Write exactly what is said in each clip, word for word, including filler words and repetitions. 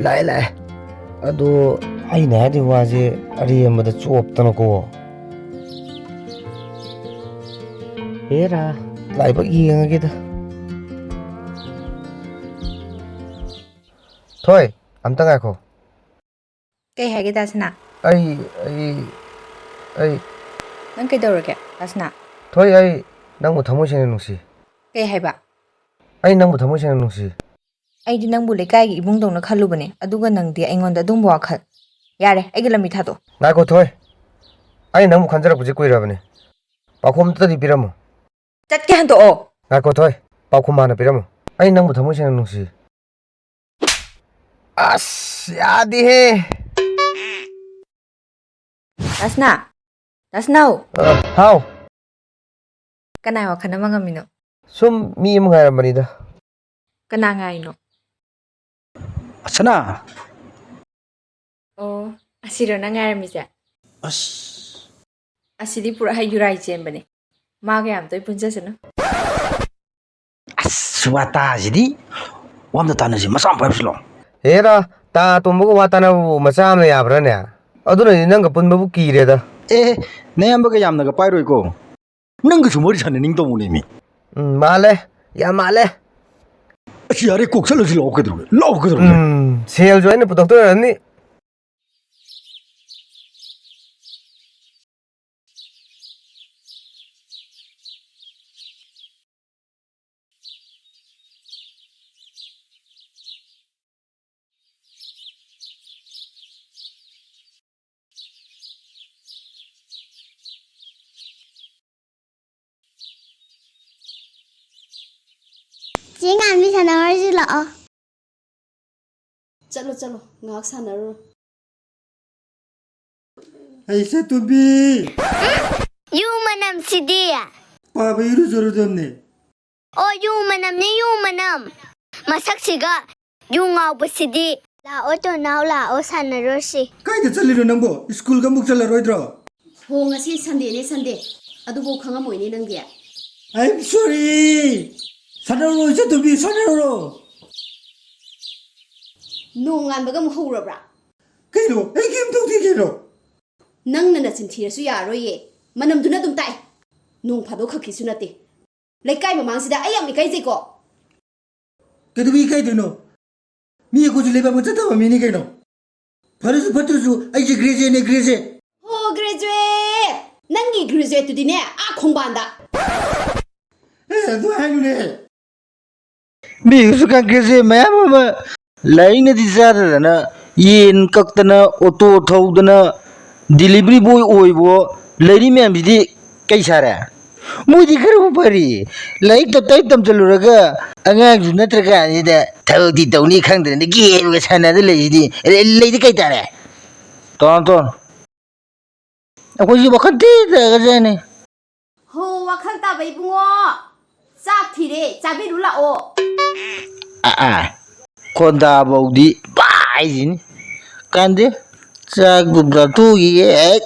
ꯂꯥꯛꯑꯦ, ꯂꯥꯛꯑꯦ꯫ ꯑꯗꯣ ꯑꯩꯅ ꯍꯥꯏꯗꯣꯏ ꯋꯥꯁꯦ ꯑꯔꯦꯝꯕꯗ ꯆꯣꯞꯇꯅꯀꯣ꯫ ꯍꯦꯔꯥ, ꯂꯥꯏꯕꯛ ꯌꯦꯡꯉꯒꯦꯗ꯫ ꯊꯣꯏ, ꯑꯝꯇ ꯉꯥꯏꯈꯣ꯫ ꯀꯩ ꯍꯥꯏꯒꯦ, ꯗꯥ ꯁꯅꯥ? ꯑꯩ, ꯑꯩ, ꯑꯩ ꯅꯪ ꯀꯩꯗꯧꯔꯒꯦ, ꯗꯥ ꯁꯅꯥ? ꯊꯣꯏ, ꯑꯩ ꯅꯪꯕꯨ ꯊꯃꯣꯏ ꯁꯦꯡꯅ ꯅꯨꯡꯁꯤ꯫ ꯀꯩ ꯍꯥꯏꯕ? ꯑꯩ ꯅꯪꯕꯨ ꯊꯃꯣꯏ ꯁꯦꯡꯅ ꯅꯨꯡꯁꯤ꯫ ꯑꯩꯗꯤ ꯅꯪꯕꯨ ꯂꯩꯀꯥꯏꯒꯤ ꯏꯕꯨꯡꯗꯧꯅ ꯈꯜꯂꯨꯕꯅꯦ, ꯑꯗꯨꯒ ꯅꯪꯗꯤ ꯑꯩꯉꯣꯟꯗ ꯑꯗꯨꯝꯕ ꯋꯥꯈꯜ꯫ ꯌꯥꯔꯦ, ꯑꯩꯒꯤ ꯂꯝꯕꯤ ꯊꯥꯗꯣꯛꯑꯣ꯫ ꯉꯥꯏꯈꯣ ꯊꯣꯏ, ꯑꯩ ꯅꯪꯕꯨ ꯈꯟꯖꯔꯛꯄꯁꯦ ꯀꯨꯏꯔꯕꯅꯦ꯫ ꯄꯥꯎꯈꯨꯝ ꯑꯝꯇꯗꯤ ꯄꯤꯔꯝꯃꯨ꯫ ꯆꯠꯀꯦ, ꯍꯟꯗꯣꯛꯑꯣ꯫ ꯉꯥꯏꯈꯣ ꯊꯣꯏ, ꯄꯥꯎꯈꯨꯝ ꯍꯥꯟꯅ ꯄꯤꯔꯝꯃꯨ꯫ ꯑꯩ ꯅꯪꯕꯨ ꯊꯃꯣꯏ ꯁꯦꯡꯅ ꯅꯨꯡꯁꯤ꯫ ꯑꯁ, ꯌꯥꯗꯦꯍꯦ꯫ ꯗꯥ ꯁꯅꯥ, ꯗꯥ ꯁꯅꯥꯎ꯫ ꯑ, ꯍꯥꯎ꯫ ꯀꯅꯥꯏ ꯋꯥꯈꯜ ꯑꯃ ꯉꯝꯃꯤꯅꯣ? ꯁꯨꯝ ꯃꯤ ꯑꯃ ꯉꯥꯏꯔꯝꯕꯅꯤꯗ꯫ ꯀꯅꯥ ꯉꯥꯏꯔꯤꯅꯣ? ꯑꯁꯅꯥ! ꯑꯣ, ꯑꯁꯤꯔꯣ ꯅꯪ ꯉꯥꯏꯔꯝꯃꯤꯁꯦ? ꯑꯁ꯫ ꯑꯁꯤꯗꯤ ꯄꯨꯔꯥ ꯍꯩ ꯌꯨꯔꯥꯏ ꯆꯦꯟꯕꯅꯦ꯫ ꯃꯥꯒ ꯌꯥꯝ ꯇꯣꯏ ꯄꯨꯟꯖꯁꯅꯨ꯫ ꯑꯁ, ꯋꯥꯇꯥꯁꯤꯗꯤ꯫ ꯋꯥ ꯑꯝꯇ ꯇꯥꯟꯅꯁꯤ, ꯃꯆꯥ ꯑꯃ ꯄꯥꯏꯕꯁꯤ ꯂꯥꯛꯑꯣ꯫ ꯍꯦꯔꯥ, ꯇꯥ ꯇꯣꯝꯕꯒ ꯋꯥ ꯇꯥꯟꯅꯕꯕꯨ ꯃꯆꯥ ꯑꯃꯅ ꯌꯥꯕ꯭ꯔꯥꯅꯦ? ꯑꯗꯨꯅꯗꯤ ꯅꯪꯒ ꯄꯨꯟꯕꯕꯨ ꯀꯤꯔꯦꯗ꯫ ꯑꯦ, ꯅꯌꯥꯝꯕꯒ ꯌꯥꯝꯅꯒ ꯄꯥꯏꯔꯣꯏꯀꯣ꯫ ꯅꯪꯒꯁꯨ ꯋꯥꯔꯤ ꯁꯥꯟꯅꯅꯤꯡꯗꯧꯕꯅꯦꯃꯤ꯫ ꯎꯝ, ꯃꯥꯜꯂꯦ꯫ ꯌꯥꯝ ꯃꯥꯜꯂꯦ꯫ ꯑꯁ, ꯌꯥꯔꯦ, ꯀꯣꯛ ꯆꯠꯂꯁꯤ ꯂꯥꯛꯑꯣ, ꯀꯩꯗꯧꯔꯒꯦ? ꯂꯥꯛꯑꯣ, ꯀꯩꯗꯧꯔꯒꯦ? ꯎꯝ, ꯁꯦꯜꯁꯨ ꯑꯩꯅ ꯄꯨꯊꯣꯛꯇꯣꯏ ꯑꯣꯏꯔꯝꯅꯤ꯫ ꯆꯦ ꯉꯥꯟꯕꯤ, ꯁꯥꯟꯅꯍꯧꯔꯁꯤ ꯂꯥꯛꯑꯣ꯫ ꯆꯠꯂꯣ, ꯆꯠꯂꯣ, ꯉꯥꯏꯍꯥꯛ ꯁꯥꯟꯅꯔꯨꯔꯣ꯫ ꯑꯩ ꯁꯦꯇꯨꯕꯤ! ꯌꯨ ꯃꯅꯝꯁꯤꯗꯤ! ꯄꯥꯕ ꯏꯔꯨꯖꯔꯨꯗꯕꯅꯦ꯫ ꯑꯣ, ꯌꯨ ꯃꯅꯝꯅꯤ, ꯌꯨ ꯃꯅꯝ꯫ ꯃꯁꯛꯁꯤꯒ ꯌꯨ ꯉꯥꯎꯕꯁꯤꯗꯤ꯫ ꯂꯥꯛꯑꯣ ꯇꯣꯅꯥꯎ, ꯂꯥꯛꯑꯣ ꯁꯥꯟꯅꯔꯨꯔꯁꯤ꯫ ꯀꯥꯏꯗ ꯆꯠꯂꯤꯅꯣ ꯅꯪꯕꯣ? ꯁ꯭ꯀꯨꯜꯒ ꯑꯃꯨꯛ ꯆꯠꯂꯔꯣꯏꯗ꯭ꯔꯣ? ꯍꯣ, ꯉꯁꯤ ꯁꯟꯗꯦꯅꯦ, ꯁꯟꯗꯦ꯫ ꯑꯗꯨꯕꯨ ꯈꯪꯉꯝꯃꯣꯏꯅꯦ ꯅꯪꯗꯤ꯫ I am sorry꯫ ꯁꯥꯟꯅꯔꯨꯔꯣ, ꯏꯆꯟꯇꯣꯝꯕꯤ, ꯁꯥꯟꯅꯔꯨꯔꯣ꯫ ꯅꯣꯡꯉꯥꯟꯕꯒ ꯑꯃꯨꯛ ꯍꯧꯔꯕ꯭ꯔꯥ? ꯀꯩꯅꯣ? ꯑꯩ ꯀꯩꯝ ꯇꯧꯗꯦ ꯀꯩꯅꯣ꯫ ꯅꯪꯅ ꯅꯆꯤꯟ ꯊꯤꯔꯁꯨ ꯌꯥꯔꯣꯏꯌꯦ꯫ ꯃꯅꯝꯗꯨꯅ ꯑꯗꯨꯝ ꯇꯥꯛꯑꯦ꯫ ꯅꯣꯡ ꯐꯥꯗꯣꯛ ꯈꯛꯀꯤꯁꯨ ꯅꯠꯇꯦ꯫ ꯂꯩꯀꯥꯏ ꯃꯃꯥꯡꯁꯤꯗ ꯑꯩ ꯌꯥꯝ ꯏꯀꯥꯏꯖꯩꯀꯣ꯫ ꯀꯩꯗꯧꯕꯩ ꯏꯀꯥꯏꯗꯣꯏꯅꯣ? ꯃꯤ ꯑꯩꯈꯣꯏꯁꯨ ꯂꯩꯕꯥꯛ ꯃꯆꯥ ꯇꯥꯕ ꯃꯤꯅꯤ ꯀꯩꯅꯣ꯫ ꯐꯔꯁꯨ ꯐꯠꯇ꯭ꯔꯁꯨ ꯑꯩꯁꯦ graduateꯅꯦ, graduate꯫ ꯍꯣ, graduate! ꯅꯪꯒꯤ graduateꯇꯨꯗꯤꯅꯦ, ꯑꯥ ꯈꯣꯡꯕꯥꯟꯗ꯫ ꯑꯦ, ꯑꯗꯨ ꯍꯥꯏꯅꯨꯅꯦ꯫ ꯃꯤ ꯍꯧꯖꯤꯛꯀꯥꯟ graduate ꯃꯌꯥꯝ ꯑꯃ ꯂꯥꯏꯔꯤꯛꯅꯗꯤ ꯆꯥꯗꯗꯅ ꯌꯦꯟ ꯀꯛꯇꯅ, ꯑꯣꯇꯣ ꯊꯧꯗꯅ, delivery boy ꯑꯣꯏꯕꯣ, ꯂꯩꯔꯤ ꯃꯌꯥꯝꯁꯤꯗꯤ ꯀꯩ ꯁꯥꯔꯦ? ꯃꯣꯏꯗꯤ ꯈꯔꯕꯨ ꯐꯔꯤ꯫ ꯂꯥꯏꯔꯤꯛ ꯇꯞ ꯇꯥꯏ ꯇꯝꯁꯤꯜꯂꯨꯔꯒ ꯑꯉꯥꯡꯁꯨ ꯅꯠꯇ꯭ꯔ ꯀꯥꯟꯁꯤꯗ ꯊꯕꯛꯇꯤ ꯇꯧꯅꯤ ꯈꯪꯗꯅ game ꯒ ꯁꯥꯟꯅꯗ ꯂꯩꯁꯤꯗꯤ꯫ ꯂꯩ-, ꯂꯩꯗꯤ ꯀꯩ ꯇꯥꯔꯦ? Tone tone. ꯑꯩꯈꯣꯏꯁꯨ ꯋꯥꯈꯜ ꯊꯤ ꯇꯥꯒꯖꯥꯠꯅꯤ꯫ ꯍꯣ, ꯋꯥꯈꯜ ꯇꯥꯕ ꯏꯕꯨꯡꯉꯣ꯫ ꯆꯥꯛ ꯊꯤꯔꯦ, ꯆꯥꯕꯤꯔꯨ ꯂꯥꯛꯑꯣ꯫ ꯑꯥ, ꯑꯥ꯫ ꯈꯣꯟꯗꯥꯐꯧꯗꯤ ꯄꯥꯏꯁꯤꯅꯤ꯫ ꯀꯥꯟꯗꯦ꯫ ꯆꯥꯛꯇꯨ ꯆꯥꯊꯣꯛꯈꯤꯒꯦ ꯍꯦꯛ꯫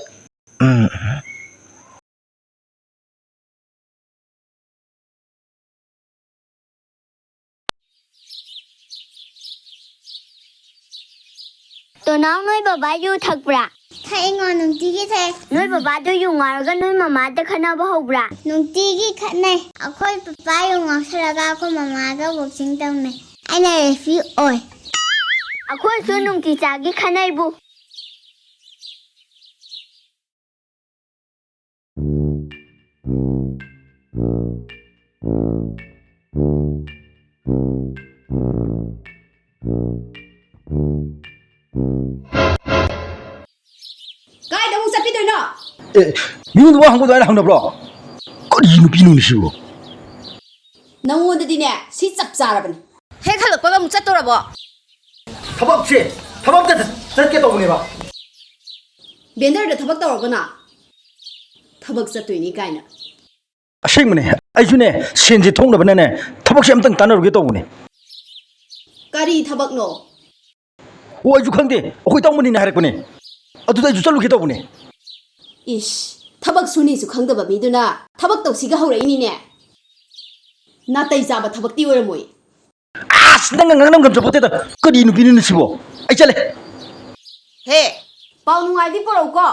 ꯎꯝ꯫ ꯇꯣꯅꯥꯎ, ꯅꯣꯏ ꯕꯕꯥ ꯌꯨ ꯊꯛꯄ꯭ꯔꯥ? ꯊꯛꯏꯉꯣ, ꯅꯨꯡꯇꯤꯒꯤ ꯊꯛꯑꯦ꯫ ꯅꯣꯏ ꯕꯕꯥꯗꯣ ꯌꯨ ꯉꯥꯎꯔꯒ ꯅꯣꯏ ꯃꯃꯥꯗ ꯈꯠꯅꯕ ꯍꯧꯕ꯭ꯔꯥ? ꯅꯨꯡꯇꯤꯒꯤ ꯈꯠꯅꯩ꯫ ꯑꯩꯈꯣꯏ ꯄꯄꯥ ꯌꯨ ꯉꯥꯎꯁꯜꯂꯒ ꯑꯩꯈꯣꯏ ꯃꯃꯥꯒ boxing ꯇꯧꯅꯩ꯫ ꯑꯩꯅ referee ꯑꯣꯏ꯫ ꯑꯩꯈꯣꯏꯁꯨ ꯅꯨꯡꯇꯤ ꯆꯥꯒꯤ ꯈꯠꯅꯩꯕꯨ꯫ ꯀꯥꯏꯗ ꯑꯃꯨꯛ ꯆꯠꯄꯤꯗꯣꯏꯅꯣ? ꯑꯦ, ꯃꯤꯉꯣꯟꯗ ꯋꯥ ꯍꯪꯕ ꯑꯗꯨꯃꯥꯏꯅ ꯍꯪꯅꯕ꯭ꯔꯣ? ꯀꯔꯤ ꯅꯨꯄꯤꯅꯣꯅꯦ ꯁꯤꯕꯨ? ꯅꯪꯉꯣꯟꯗꯗꯤꯅꯦ, ꯁꯤ ꯆꯞ ꯆꯥꯔꯕꯅꯤ꯫ ꯍꯦꯛ ꯍꯜꯂꯛꯄꯒ ꯑꯃꯨꯛ ꯆꯠꯇꯧꯔꯕꯣ? ꯊꯕꯛꯁꯦ, ꯊꯕꯛꯇ ꯆꯠꯀꯦ ꯇꯧꯕꯅꯦꯕ꯫ ꯕꯦꯟꯗꯔꯗ ꯊꯕꯛ ꯇꯧꯔꯒꯅ ꯊꯕꯛ ꯆꯠꯇꯣꯏꯅꯤ ꯀꯥꯏꯅ꯫ ꯑꯁꯦꯡꯕꯅꯦ, ꯑꯩꯁꯨꯅꯦ, ꯁꯦꯟꯁꯦ ꯊꯣꯛꯅꯕꯅꯅꯦ, ꯊꯕꯛꯁꯦ ꯑꯝꯇꯪ ꯇꯥꯟꯅꯔꯨꯒꯦ ꯇꯧꯕꯅꯦ꯫ ꯀꯔꯤ ꯊꯕꯛꯅꯣ? ꯑꯣ, ꯑꯩꯁꯨ ꯈꯪꯗꯦ, ꯑꯩꯈꯣꯏ ꯏꯇꯥꯎ ꯃꯅꯤꯅ ꯍꯥꯏꯔꯛꯄꯅꯦ꯫ ꯑꯗꯨꯗ ꯑꯩꯁꯨ ꯆꯠꯂꯨꯒꯦ ꯇꯧꯕꯅꯦ꯫ ꯏꯁ, ꯊꯕꯛ ꯁꯨꯅꯤꯁꯨ ꯈꯪꯗꯕ ꯃꯤꯗꯨꯅ ꯊꯕꯛ ꯇꯧꯁꯤꯒ ꯍꯧꯔꯛꯏꯅꯤꯅꯦ꯫ ꯅꯥꯇꯩ ꯆꯥꯕ ꯊꯕꯛꯇꯤ ꯑꯣꯏꯔꯝꯃꯣꯏ꯫ ꯑꯁ, ꯅꯪꯒ ꯉꯥꯡꯅꯕ ꯉꯝꯖꯄꯣꯠꯇꯦꯗ꯫ ꯀꯔꯤ ꯅꯨꯄꯤꯅꯣꯅꯦ ꯁꯤꯕꯣ? ꯑꯩ ꯆꯠꯂꯦ꯫ ꯍꯦ, ꯄꯥꯎ ꯅꯨꯡꯉꯥꯏꯗꯤ ꯄꯨꯔꯛꯎꯀꯣ,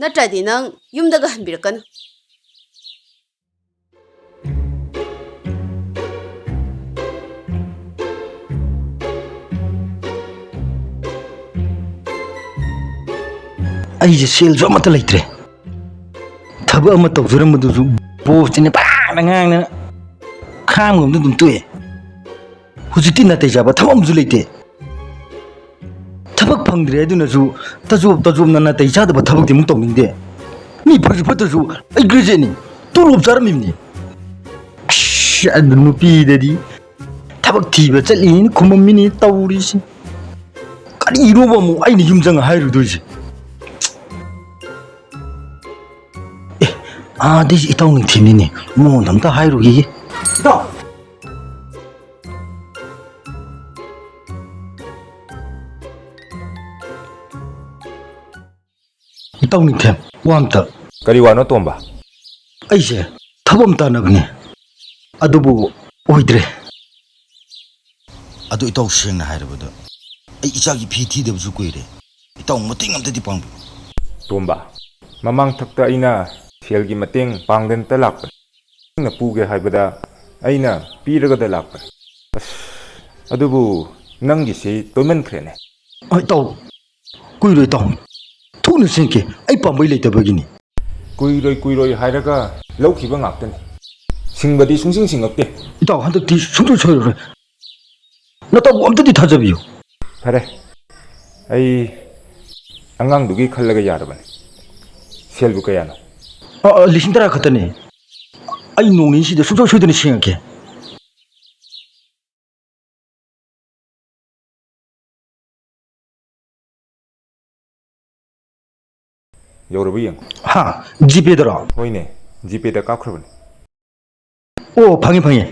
ꯅꯠꯇ꯭ꯔꯗꯤ ꯅꯪ ꯌꯨꯝꯗꯒ ꯍꯟꯕꯤꯔꯛꯀꯅꯨ꯫ ꯑꯩꯁꯦ ꯁꯦꯜꯁꯨ ꯑꯃꯠꯇ ꯂꯩꯇ꯭ꯔꯦ꯫ ꯊꯕꯛ ꯑꯃ ꯇꯧꯖꯔꯝꯕꯗꯨꯁꯨ ꯕꯣꯁꯇꯨꯅ ꯄꯪꯉꯥꯡꯗ ꯉꯥꯡꯗꯅ ꯈꯥꯡꯕ ꯉꯝꯗ ꯑꯗꯨꯝ ꯇꯣꯛꯑꯦ꯫ ꯍꯧꯖꯤꯛꯇꯤ ꯅꯥꯇꯩ ꯆꯥꯕ ꯊꯕꯛ ꯑꯃꯁꯨ ꯂꯩꯇꯦ꯫ ꯊꯕꯛ ꯐꯪꯗ꯭ꯔꯦ ꯑꯗꯨꯅꯁꯨ ꯇꯖꯣꯞ ꯇꯖꯣꯞꯅ ꯅꯥꯇꯩ ꯆꯥꯗꯕ ꯊꯕꯛꯇꯤ ꯑꯃꯨꯛ ꯇꯧꯅꯤꯡꯗꯦ꯫ ꯃꯤ ꯐꯔꯁꯨ ꯐꯠꯇ꯭ꯔꯁꯨ ꯑꯩ ꯒ꯭ꯔꯦꯖꯨꯑꯦꯠꯅꯤ, ꯇꯣꯂꯣꯞ ꯆꯥꯔꯝꯃꯤꯕꯅꯤ꯫ ꯑꯁ, ꯑꯗꯨ ꯅꯨꯄꯤꯗꯗꯤ ꯊꯕꯛ ꯊꯤꯕ ꯆꯠꯂꯤꯅ ꯈꯨꯝꯃꯝꯃꯤꯅꯤ ꯇꯧꯔꯤꯁꯤ꯫ ꯀꯔꯤꯅꯣꯕ ꯑꯃꯨꯛ ꯑꯩꯅ ꯌꯨꯝ ꯆꯪꯉ ꯍꯥꯏꯔꯨꯗꯣꯏꯁꯦ? ꯑꯦ, ꯑꯥꯗꯩꯁꯦ ꯏꯇꯥꯎ ꯅꯤꯡꯊꯦꯝꯅꯤꯅꯦ, ꯃꯉꯣꯟꯗ ꯑꯝꯇ ꯍꯥꯏꯔꯨꯈꯤꯒꯦ꯫ ꯏꯇꯥꯎ! ꯏꯇꯥꯎ ꯅꯤꯡꯊꯦꯝ, ꯋꯥ ꯑꯝꯇ꯫ ꯀꯔꯤ ꯋꯥꯅꯣ, ꯇꯣꯝꯕ? ꯑꯩꯁꯦ ꯊꯕꯛ ꯑꯃ ꯇꯥꯟꯅꯕꯅꯦ, ꯑꯗꯨꯕꯨ ꯑꯣꯏꯗ꯭ꯔꯦ꯫ ꯑꯗꯨ ꯏꯇꯥꯎ, ꯁꯦꯡꯅ ꯍꯥꯏꯔꯕꯗ, ꯑꯩ ꯏꯆꯥꯒꯤ ꯐꯤ ꯊꯤꯗꯕꯁꯨ ꯀꯨꯏꯔꯦ꯫ ꯏꯇꯥꯎ, ꯃꯇꯦꯡ ꯑꯝꯇꯗꯤ ꯄꯥꯡꯕꯤꯌꯨ꯫ ꯇꯣꯝꯕ, ꯃꯃꯥꯡ ꯊꯛꯇ ꯑꯩꯅ ꯁꯦꯜꯒꯤ ꯃꯇꯦꯡ ꯄꯥꯡꯗꯅꯇ ꯂꯥꯛꯄꯅꯤ꯫ ꯅꯪꯅ ꯄꯨꯒꯦ ꯍꯥꯏꯕꯗ ꯑꯩꯅ ꯄꯤꯔꯒꯗ ꯂꯥꯛꯄꯅꯤ꯫ ꯑꯁ, ꯑꯗꯨꯕꯨ ꯅꯪꯒꯤꯁꯤ ꯇꯣꯏꯃꯟꯈ꯭ꯔꯦꯅꯦ꯫ ꯍꯣꯏ, ꯏꯇꯥꯎ, ꯀꯨꯏꯔꯣꯏ, ꯏꯇꯥꯎ꯫ ꯊꯨꯅ ꯁꯦꯡꯀꯦ, ꯑꯩ ꯄꯥꯝꯕꯩ ꯂꯩꯇꯕꯒꯤꯅꯤ꯫ ꯀꯨꯏꯔꯣꯏ, ꯀꯨꯏꯔꯣꯏ ꯍꯥꯏꯔꯒ ꯂꯧꯈꯤꯕ ꯉꯥꯛꯇꯅꯤ꯫ ꯁꯤꯡꯕꯗꯤ ꯁꯨꯡꯁꯤꯡ ꯁꯤꯡꯉꯛꯇꯦ꯫ ꯏꯇꯥꯎ, ꯍꯟꯗꯛꯇꯤ ꯁꯨꯡꯁꯣꯏ ꯁꯣꯏꯔꯔꯣꯏ꯫ ꯅꯇꯥꯎꯕꯨ ꯑꯝꯇꯗꯤ ꯊꯥꯖꯕꯤꯌꯨ꯫ ꯐꯔꯦ, ꯑꯩ ꯑꯉꯥꯡꯗꯨꯒꯤ ꯈꯜꯂꯒ ꯌꯥꯔꯕꯅꯤ꯫ ꯁꯦꯜꯕꯨ ꯀꯌꯥꯅꯣ? ꯑ, ꯑ, ꯂꯤꯁꯤꯡ ꯇꯔꯥ ꯈꯛꯇꯅꯦ꯫ ꯑꯩ ꯅꯣꯡ ꯅꯤꯅꯤꯁꯤꯗ ꯁꯨꯡꯁꯣꯏ ꯁꯣꯏꯗꯅ ꯁꯦꯡꯉꯛꯀꯦ꯫ ꯌꯧꯔꯕ ꯌꯦꯡꯉꯨ꯫ ꯍꯥ? ꯖꯤꯄꯦꯗꯔꯣ? ꯍꯣꯏꯅꯦ, ꯖꯤꯄꯦꯗ ꯀꯥꯞꯈ꯭ꯔꯕꯅꯤ꯫ ꯑꯣ, ꯐꯪꯉꯦ, ꯐꯪꯉꯦ꯫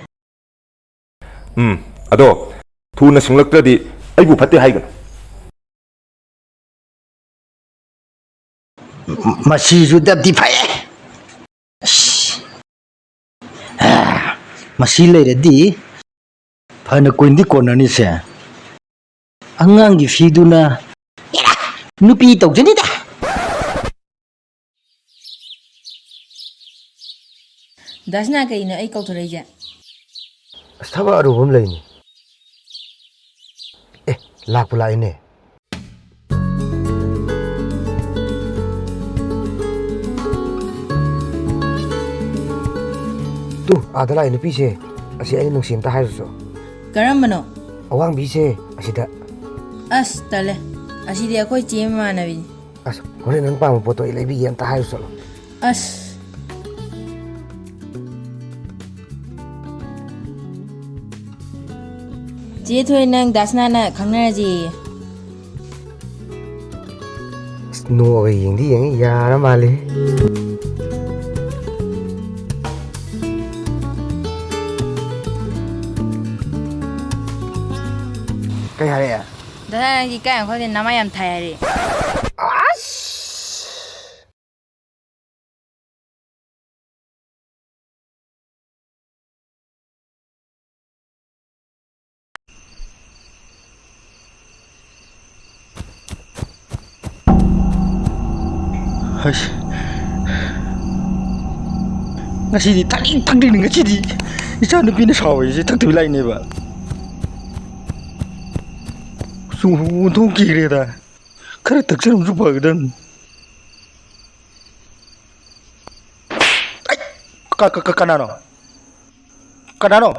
ꯎꯝ, ꯑꯗꯣ ꯊꯨꯅ ꯁꯤꯡꯂꯛꯇ꯭ꯔꯗꯤ ꯑꯩꯕꯨ ꯐꯠꯇꯦ ꯍꯥꯏꯒꯅꯨ꯫ ꯃꯁꯤꯁꯨ ꯗꯞꯇꯤ ꯐꯩꯌꯦ꯫ ꯑꯁ꯫ ꯑꯥ, ꯃꯁꯤ ꯂꯩꯔꯗꯤ ꯐꯅ ꯀꯨꯏꯅꯗꯤ ꯀꯣꯟꯅꯅꯤꯁꯦ꯫ ꯑꯉꯥꯡꯒꯤ ꯐꯤꯗꯨꯅ ꯅꯨꯄꯤ ꯇꯧꯖꯅꯤꯗ꯫ ꯗꯥꯁꯅꯥ, ꯀꯩꯅꯣ ꯑꯩ ꯀꯧꯊꯣꯔꯛꯏꯁꯦ? ꯑꯁ, ꯊꯕꯛ ꯑꯔꯨꯕ ꯑꯃ ꯂꯩꯅꯤ꯫ ꯑꯦ, ꯂꯥꯛꯄꯨ ꯂꯥꯛꯏꯅꯦ꯫ ꯇꯨ, ꯑꯥꯗ ꯂꯥꯛꯏ ꯅꯨꯄꯤꯁꯦ꯫ ꯑꯁꯤ ꯑꯩꯅ ꯅꯨꯡꯁꯤ ꯑꯝꯇ ꯍꯥꯏꯔꯨꯆꯣ꯫ ꯀꯔꯝꯕꯅꯣ? ꯑꯋꯥꯡꯕꯤꯁꯦ, ꯑꯁꯤꯗ꯫ ꯑꯁ, ꯇꯜꯂꯦ꯫ ꯑꯁꯤꯗꯤ ꯑꯩꯈꯣꯏ ꯆꯦ ꯃꯃꯥꯟꯅꯕꯤꯅꯤ꯫ ꯑꯁ, ꯍꯣꯔꯦꯟ ꯅꯪ ꯄꯥꯝꯕ ꯄꯣꯠꯇꯣ ꯑꯩ ꯂꯩꯕꯤꯒꯦ, ꯑꯝꯇ ꯍꯥꯏꯔꯨ ꯆꯠꯂꯣ꯫ ꯑꯁ꯫ ꯆꯦ ꯊꯣꯏ, ꯅꯪ ꯗꯥꯁꯅꯥꯅ ꯈꯪꯅꯔꯁꯦꯌꯦ꯫ ꯑꯁ, ꯅꯣꯛꯑꯒ ꯌꯦꯡꯗꯤ ꯌꯦꯡꯉꯤ, ꯌꯥꯔ ꯃꯥꯜꯂꯦ꯫ ꯀꯩ ꯍꯥꯏꯔꯛꯑꯦ? ꯗꯥꯁꯅꯥ, ꯅꯪꯗꯤ ꯏꯀꯥꯏ ꯈꯪꯗꯦ, ꯅꯃꯥꯏ ꯌꯥꯝ ꯊꯥꯏ ꯍꯥꯏꯔꯛꯑꯦ꯫ ꯑꯁ! ꯍꯩꯁ꯫ ꯉꯁꯤꯗꯤ ꯊꯛꯅꯤꯡ ꯊꯛꯅꯤꯡ, ꯉꯁꯤꯗꯤ ꯏꯆꯥꯅꯨꯄꯤꯅ ꯁꯥꯎꯔꯤꯁꯦ ꯊꯛꯇꯕꯤ ꯂꯥꯛꯏꯅꯦꯕ꯫ ꯁꯨꯝ ꯑꯣꯟꯊꯣꯛ ꯀꯤꯈ꯭ꯔꯦꯗ꯫ ꯈꯔ ꯊꯛꯆꯔꯝꯁꯨ ꯐꯒꯗꯕꯅꯤ꯫ ꯑꯩ! ꯀ-, ꯀ-, ꯀ-, ꯀꯅꯥꯅꯣ? ꯀꯅꯥꯅꯣ?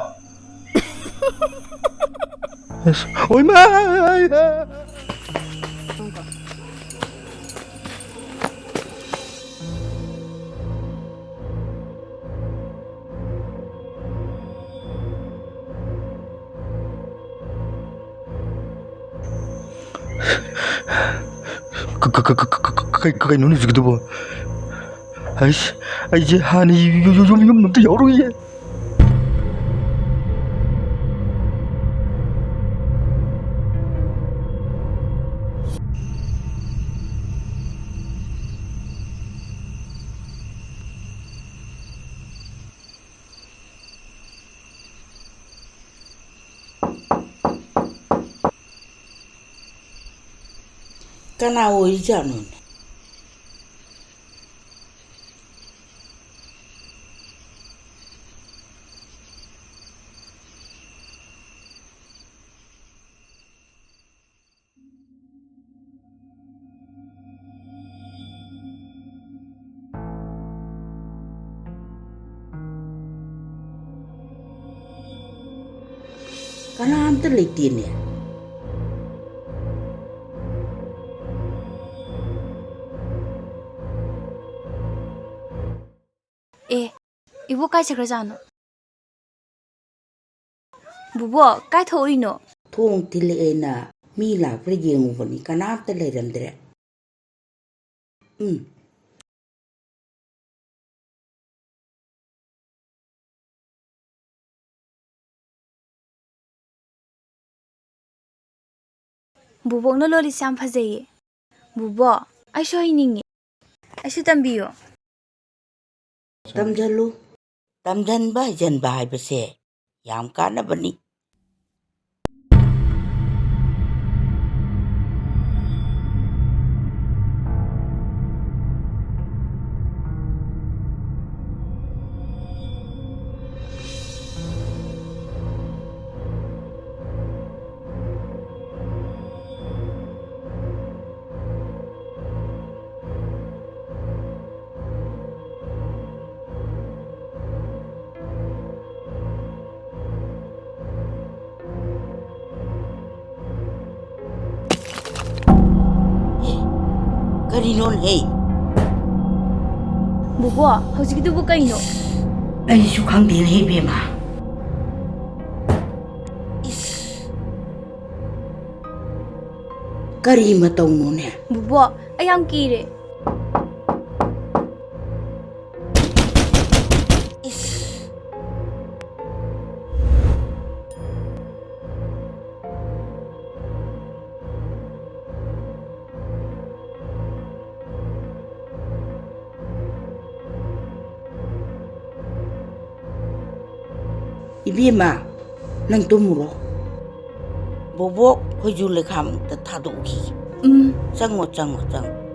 ꯑꯁ, ꯑꯣꯏꯃꯥ! ꯀ-, ꯀ-, ꯀ-, ꯀ-, ꯀ-, ꯀ-, ꯀ-, ꯀꯩ-, ꯀꯩꯅꯣꯅꯦ ꯍꯧꯖꯤꯛꯀꯤꯗꯨꯕꯣ? ꯍꯩꯁ, ꯑꯩꯁꯦ ꯍꯥꯟꯅ ꯌꯨ-, ꯌꯨ-, ꯌꯨꯝ, ꯌꯨꯝ ꯑꯝꯇ ꯌꯥꯎꯔꯨꯈꯤꯒꯦ꯫ ꯀꯅꯥ ꯑꯣꯏꯔꯤꯖꯥꯠꯅꯣꯅꯦ? ꯀꯅꯥꯝꯇ ꯂꯩꯇꯦꯅꯦ꯫ ꯑꯦ, ꯏꯕꯣꯛ ꯀꯥꯏ ꯆꯠꯈ꯭ꯔꯖꯥꯠꯅꯣ? ꯕꯨꯕꯣꯛ, ꯀꯥꯏ ꯊꯣꯛꯎꯏꯅꯣ? ꯊꯣꯡ ꯊꯤꯜꯂꯛꯑꯦꯅ ꯃꯤ ꯂꯥꯛꯄ꯭ꯔꯥ ꯌꯦꯡꯉꯨꯕꯅꯤ, ꯀꯅꯥꯝꯇ ꯂꯩꯔꯝꯗ꯭ꯔꯦ꯫ ꯎꯝ꯫ ꯕꯨꯕꯣꯛꯅ ꯂꯣꯜꯂꯤꯁꯦ ꯌꯥꯝ ꯐꯖꯩꯌꯦ꯫ ꯕꯨꯕꯣꯛ, ꯑꯩꯁꯨ ꯍꯩꯅꯤꯡꯉꯤ꯫ ꯑꯩꯁꯨ ꯇꯝꯕꯤꯌꯣ꯫ ꯇꯝꯖꯜꯂꯨ꯫ ꯇꯝꯖꯟꯕ ꯍꯩꯖꯟꯕ ꯍꯥꯏꯕꯁꯦ ꯌꯥꯝ ꯀꯥꯟꯅꯕꯅꯤ꯫ ꯀꯔꯤꯅꯣꯅꯦꯍꯦ? ꯕꯨꯕꯣꯛ, ꯍꯧꯖꯤꯛꯀꯤꯗꯨꯕꯨ ꯀꯩꯅꯣ? ꯑꯩꯁꯨ ꯈꯪꯗꯦꯅꯦ ꯏꯕꯦꯝꯃ꯫ ꯏꯁ꯫ ꯀꯔꯤ ꯃꯇꯧꯅꯣꯅꯦ? ꯕꯨꯕꯣꯛ, ꯑꯩ ꯌꯥꯝ ꯀꯤꯔꯦ꯫ ꯏꯁ꯫ ꯏꯕꯦꯝꯃ, ꯅꯪ ꯇꯨꯝꯃꯨꯔꯣ꯫ ꯕꯣꯕꯣꯛ, ꯈꯣꯏꯖꯨ ꯂꯩꯈꯥꯝ ꯑꯝꯇ ꯊꯥꯗꯣꯛꯎꯈꯤꯒꯦ꯫ ꯎꯝ, ꯆꯪꯉꯣ, ꯆꯪꯉꯣ, ꯆꯪꯉꯣ꯫